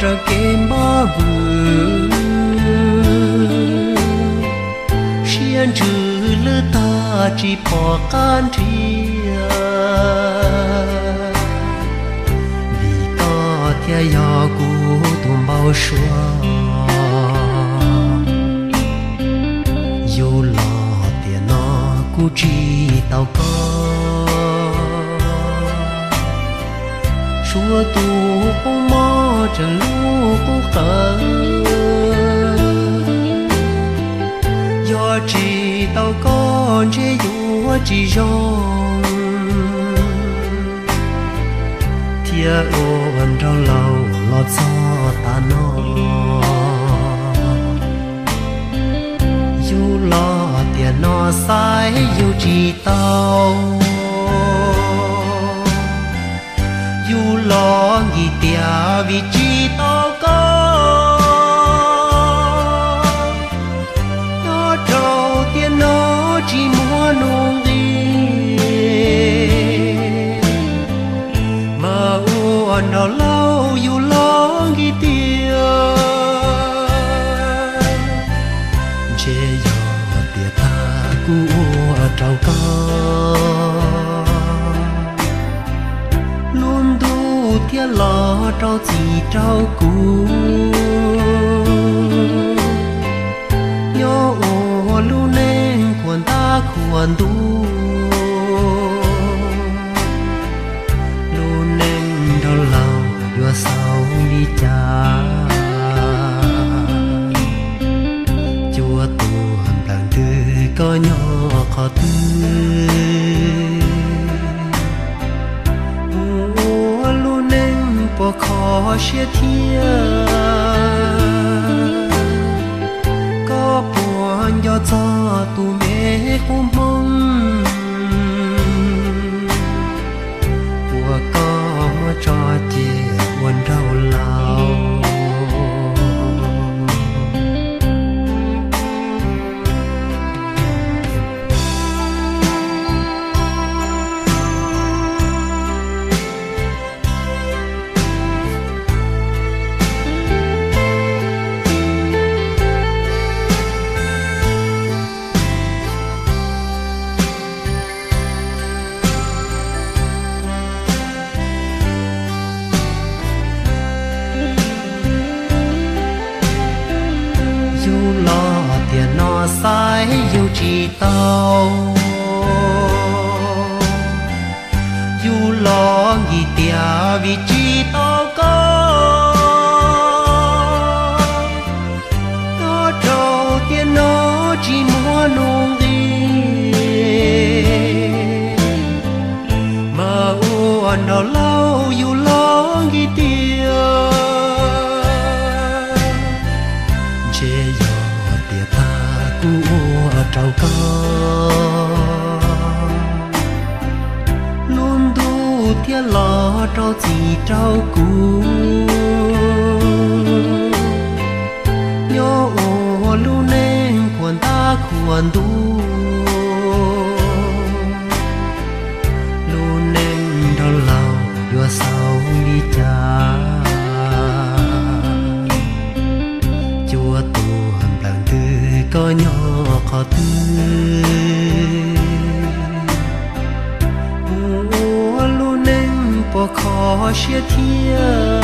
raws kev mob vwm, siab ntsws lwj tag tsis pom qab nrhiav. Vim koj thiaj yog kuv tus npau suav, yug los tiam no kuv tsis tau koj. Suav tus qub mob tseem lub qub qawv, yog tsis tau koj ntshe yuav tsis zoo. Thiab ua nraug laus los txog tav no, yug los tiam no xaiv yug tsis tau. Yug los nkim tias vim tsis tau koj, nyob rau tiam no tsis muaj nuj nqis. Mas ua nraug laus yug los nkim tias, ntshe yog tiam tag kuv ua rau koj, lub ntuj thiaj los rau txim rau kuv. Nyob ua lub neej khuam ntab khuam ntuj, lub neej nraug laus yuav xaus li cas? Cua tuag nplawm ntws koj nyob qhov twg? Ua lub neej puas kho siab thiab? Koj puas nco txog tus me qub hmoob? Ua koj muab tso ces ua nraug laus. Yug los tiam no xaiv yug tsis tau. Yug los nkim tias vim tsis tau koj, nyob rau tiam no tsis muaj nuj nqis. Mas ua nraug laus yug los nkim tias, ntshe yog tiam tag kuv ua rau koj, lub ntuj thiaj los rau txim rau kuv. Nyob ua lub neej khuam ntab khuam ntuj, lub neej nraug laus yuav xaus li cas? Cua tuag nplawm ntws koj nyob qhov twg? Ua lub neej puas kho siab thiab?